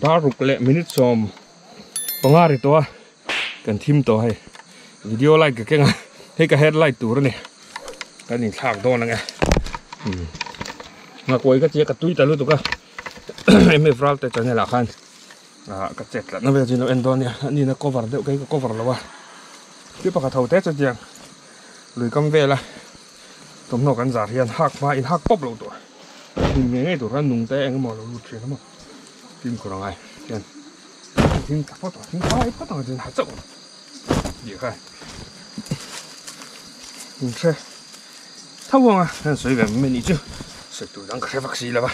Dar ruk leh minute 15 ri tawh a kan thim tawh hei video light ka keng a hei ka head light tur a ni kan inthlak dawn ang e ngakawi ka tia ka tui ta lutuk a mf ral te channel ah khan ah ka chet tlatna vel chu in lo en dawn nia a nihna cover deuh kei ka cover lo a thil pakhat ho te chu tiang lui kam vel a thawmhnaw kan zar hian hak hma in hak pawp loh tur hlim ngei ngei tur khan nung te eng emaw lo lut thin a maw fimkhur angai hian thing tha phawt ang thing fai phawt ang chuan ha chauh ang tih kha in hre tho ang a an sawi ve mai anih chu sawi tur dang ka hre vak si lo va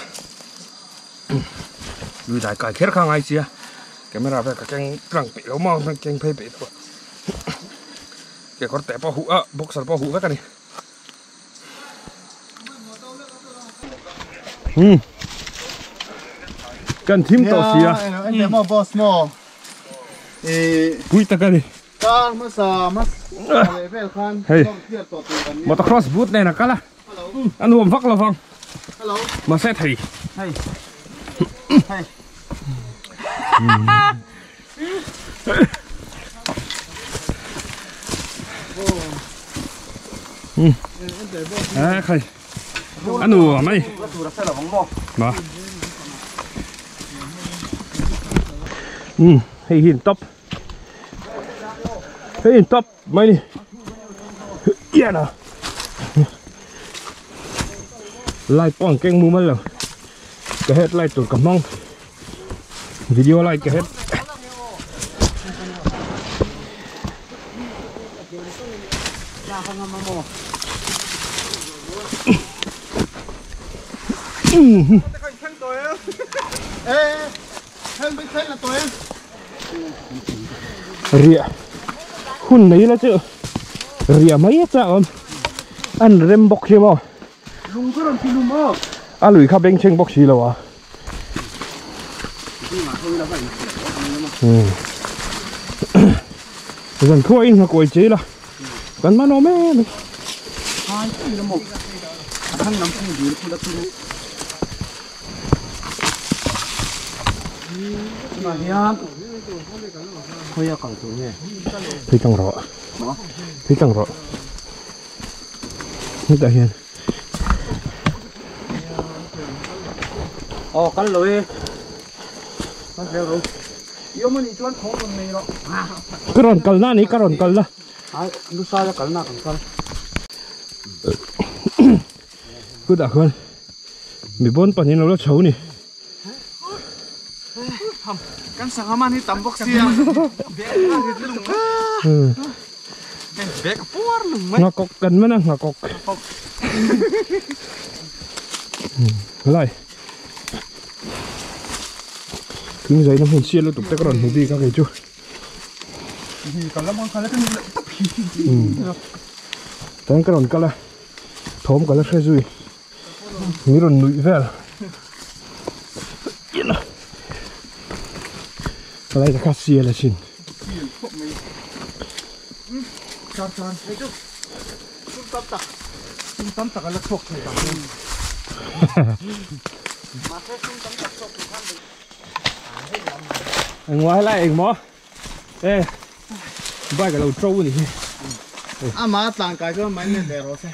lui dai kai kher kha a ngai sia camera vel ka keng tlang peih lo maw keng phei peih lo a. Kekawr teh pawh huh a, boxer pawh huh vek a ni. Hmm. Kan thim tawh si a. Eng maw boss maw. Eh. Pui tak a ni. Car hmasa mas leh vel khan. Hei. Motocross boot nen a kal a. A nuam vak lovang. Hello. Mahse thei. Hei. Hei. À khai ăn đùa mày mà ừ hay hiền top hay hiền top mày đi yeah nè light pong keng mu mal lo ka head light tur ka hmang video light ka head Riah hun nei la chu riah mai a chak awm an rem bawk hi maw a lui kha bengchheng bawk si lo a zan khuaah in nghakuai chei la kan man awm em Phei tlang rawh phei tlang rawh hetah hian aw kal lo e kan zel ro i awm anih chuan thawm rawn nei rawh ka rawn kal na ni ka rawn kal na ai lusaia kal na kan kal kutah khuan mi bawn pahnih an lo la chho ni. Kan sangha man hi tam bawk sia. Bag a puar lung mai. Ngakawk kan man a ngakawk. Helai. Thing zaina hmun sial lutuk te ka rawn hmu bik a kei chu. Chuan ka rawn kal a thawm ka la hre zui. Min rawn nuih vel Palai ta kha sial a sin. Engmaw helai engmaw e bike a lo to a ni hi. Ama tlan kai chuan mai let leh rawh se.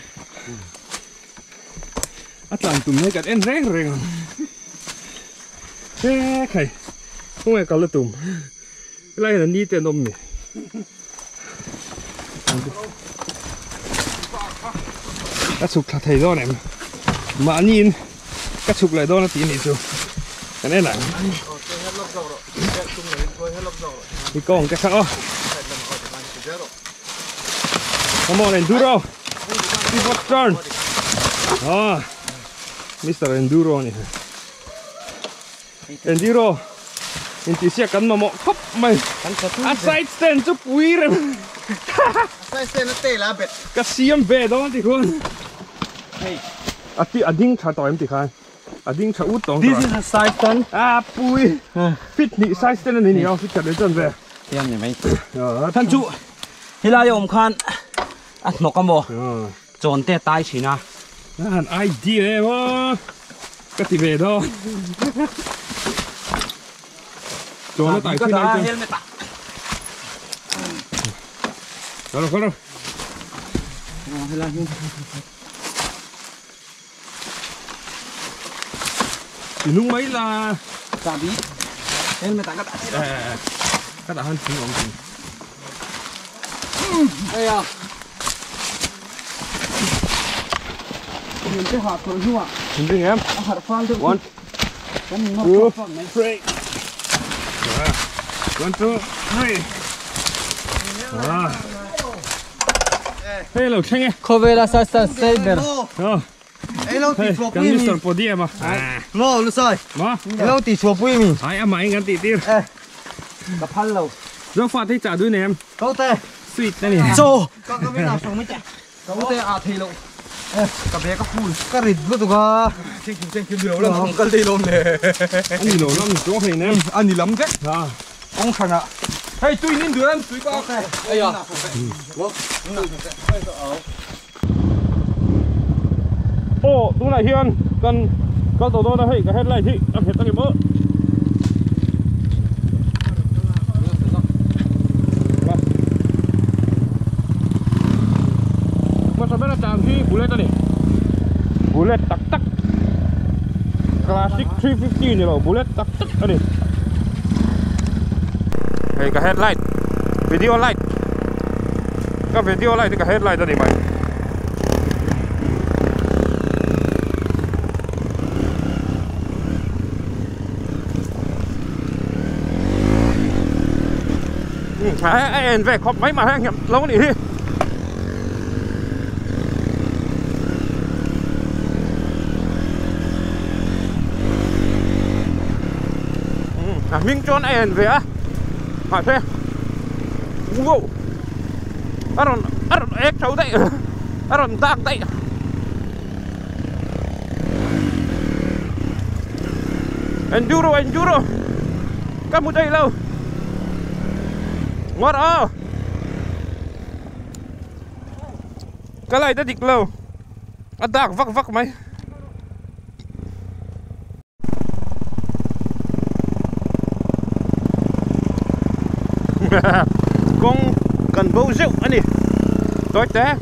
A tlan tum hi kan en reng reng ang. E khai khawnge kal a tum helai hian a ni te an awm mi. Ka chhuk thla thei dawn em mahni in ka chhuk leh dawn a tih anih chu kan en ang i kawng te kha aw come on enduro pivot turn ah Mister Enduro ani Enduro intihsiak kan mamawh khawp mai a side stand chu pui rem side stand a tail a bet ka siam ve dawn ti khuan a ti a ding tha tawh em ti khan a ding tha ut tawng this is a side stand a pui fit hnih side stand ani ni a fit khat leh chuan ve hian ni mai than chu helai a awm khan a hnawk a maw chawn te a tai thin a an idea em aw ka ti ve dawn. Chona tai thin ai chu helmet a kalo kalo helai hi inung mai la chabi helmet a ka ta ka ta han thing om thing ai à nhìn cái hạt rồi nhua nhìn đi em hạt phan được 1 2 3 1 2 3 à hello cheng e Khovela sa sa cyber Hello ti chua pui mi Mr. Podium à Mo lu sai ma Hello ti chua pui mi ai à mày ngắn tị tir ka phal lo do pha thấy trả đuôi này em Câu tê sweet này Chô Con có biết nào sống mới chả Câu tê à thì lộ Cả bé có phun Cái rịt luôn tụi con Thank you nhiều lắm không cần đi luôn nè Anh đi lắm chỗ này nè Anh đi lắm chứ à Ông khẳng ạ Hey tôi nên đứa em tôi có Ây à Ồ đúng là hiền cần có tổ tôi đã thấy cái headlight thì em hết cái mỡ mà sao biết là chàng khi bullet này bullet tắc tắc classic 350 này rồi bullet tắc tắc này đây cái headlight video light cái video light thì cái headlight đó đi mày anh về khóc mấy mà anh nhập lâu đi à mình chọn anh về á hỏi thế wow aron aron ek cháu đấy aron tạc đấy enduro enduro kamu đây lâu ngon à cái này đã địch lâu à tạc vắc vắc mày con cần bầu rượu anh đi tối té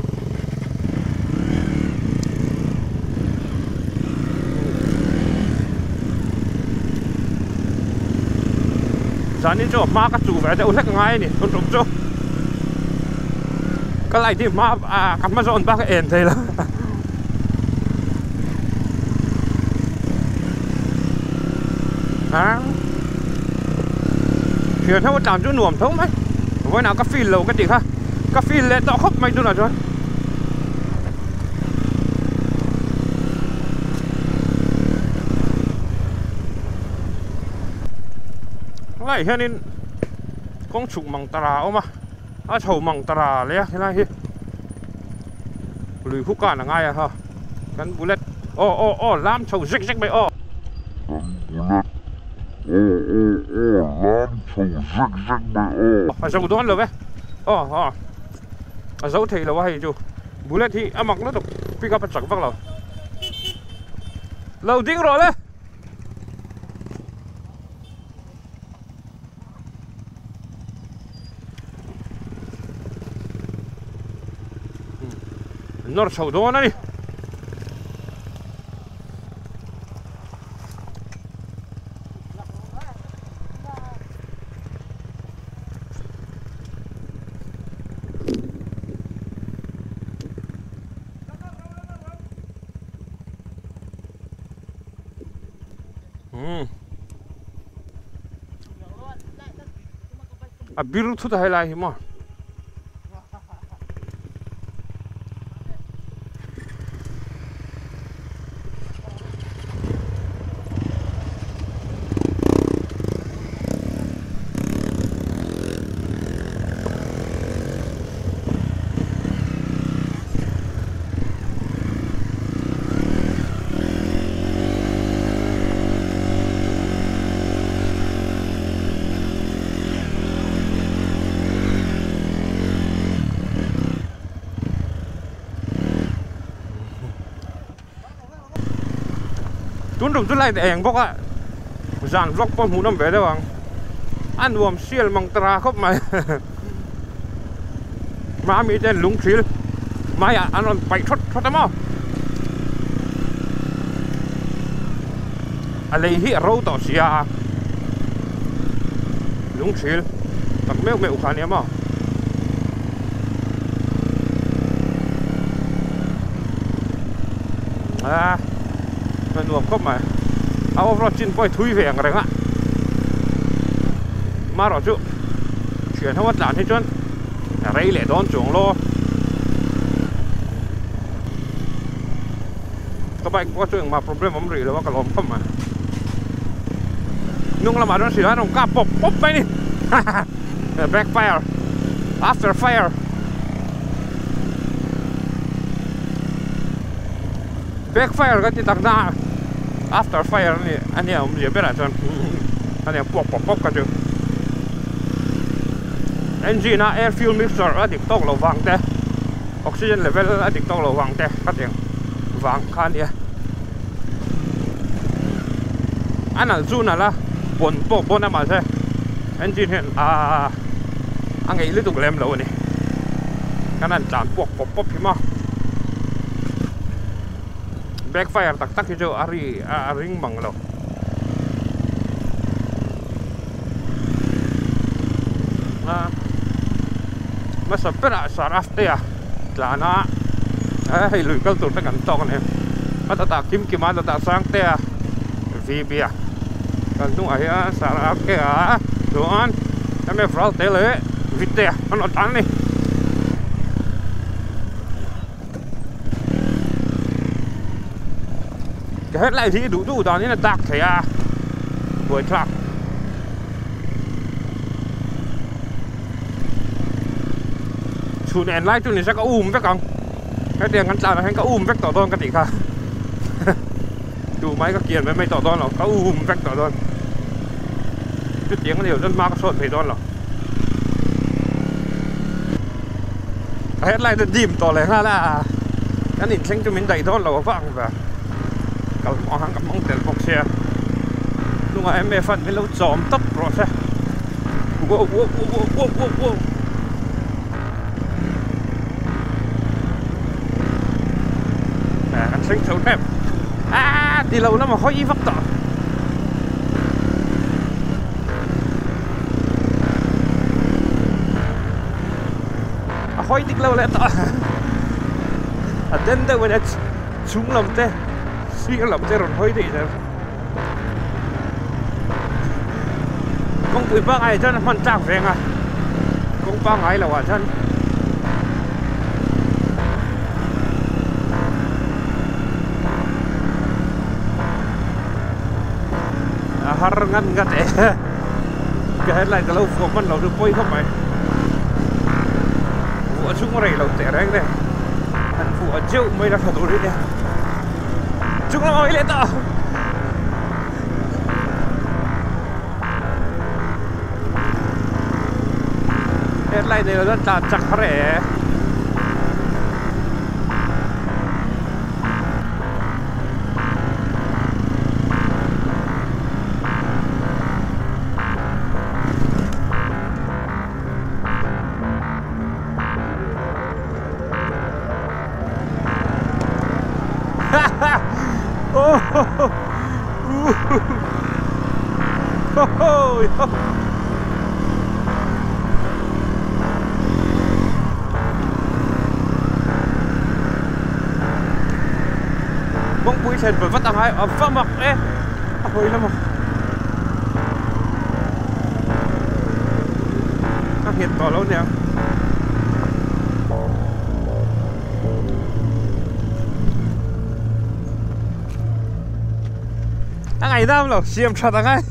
sáng đến chỗ ma các chủ về cho uống ngay nè con trộm chỗ cái này thì ma à cắm ma dọn ba cái ẻn thế là à chuyện theo một chỗ nuồm thống mấy với nào cái phi lầu cái gì ha cái phi lệ tọ khóc mày tôi là rồi lại hiện nên con chụp bằng tà ông mà à chầu bằng tà lấy thế này hi lùi khúc cả là ngay à ha gắn bullet ô ô ô lam chầu rách rách mày ô ô ô ô lam chầu rách rách mày ô à dầu đón rồi vậy ô ô à dấu thì là hay chú bullet thì à mặc nó được pick up chẳng văng rồi lâu tiếng rồi đấy nó sầu đó này à biru thu hay lại mà tuấn rụng lại để bóc ạ, dàn vlog bom hú năm về đâu ạ, A nuam sial mang tara khawp mai. Mami ten lung thil maiah an rawn paih thawt thawt a maw. A lei hi a ro tawh si a. Lung thil tak meuh meuh kha a nia maw. A a nuam khawp mai. A off road chin pawh hi thui ve ang reng a. Marawh chu thian ho a tlan hi chuan a rei leh dawn chuang law. Ka bike pawh chu engmah problem awm rih lo a ka lawm khawp mai. Hnung lamah chuan silai a rawn kap pawp pawp mai a ni. Back fire after fire. Back fire ka ti tak na after fire ani ania awmzia berah chuan ania puak pawp pawp ka chu engine a air fuel mixture a dik tawk loh vang te oxygen level a dik tawk loh vang te ka ti ang vang kha ania a nalh chu nalh a pawn pawh pawn a mahse engine hian aaa a ngeih lutuk lem lo a ni kan han tlan puak pawp pawp hi maw backfire tak tak hi chu a ri a ring mang lo a hmasa berah saraf te a tlan a hei lui kal tur te kan tawk a ni a dawtah kim kim a dawtah sang te a vb a kan hnungah hian saraf te a chuan mf ral te leh vit te a an rawn tlan a ni. Ka headlight hi duh duh danin a dak thei a buaithlak. Chhun en lai chu ni se ka um vek ang hetiang kan tlan ah hian ka um vek tawh dawn ka tih kha duh mai ka kian mai mai tawh dawn lo ka um vek tawh dawn chutiang a ni lo chuan hma ka sawn thei dawn lo. A headlight a dim tawh leh nghal a kan inthleng chu min daih dawn lo vang ve kal hmuh ang khan ka hmang tel bawk sia hnungah em em fan min lo chawm tawp rawh se wow wow wow wow wow wow kan thleng chho hrep ah ti lo lamah hawi vak tawh. A hawi dik lo leh tawh a den deuh in a chhung lam te sir lam te rawn hawi daih zel kawngpui pangngai ah chuan a hman tlak veng a kawng pangngai lo ah chuan a har ngat ngat e ka headlight ka lo vuah hman lo chu pawi khawp mai vuah chhung rei lo teh reng ne han vuah zeuh mai la tha tur hi nia chung lamah awih leh tawh headlight nei lo chuan tlan chak har e. Kawngpui thlen vat vat a ngai a va mak e a hawi lamah a nghet tawh lo nia. A ngaihdam lo siam that a ngai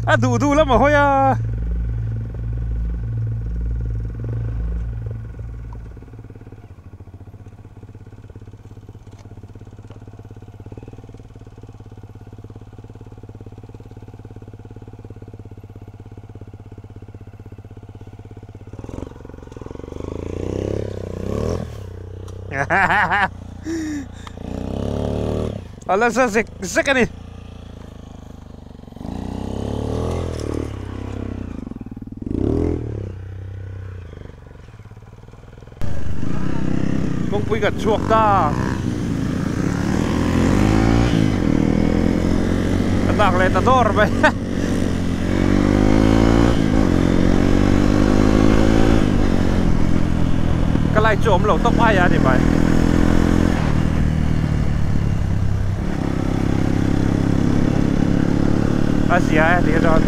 a duh duh lamah hawi a. A la za zek zek a ni. Kawngpui kan chhuak ta. Ka dak leh ta dawr mai. Ka light chu awm lo tawp ai a ni mai. A zia e tih chuan.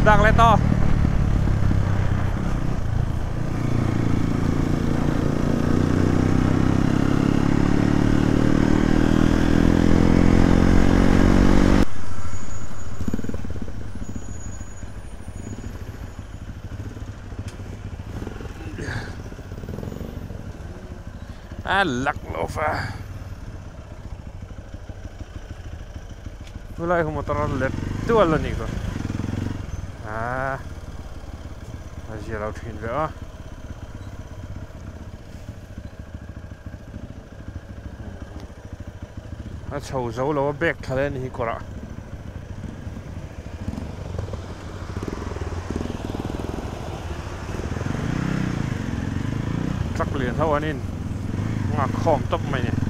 Dak leh tawh. A lak lo fa. Chulai khu motor a let tual a nih kha. Aa a zia lo thin ve a. A chho zo lo a bag thla leh a ni hi kawrah. Truck lian ho an in nghak khawm tawp mai a ni.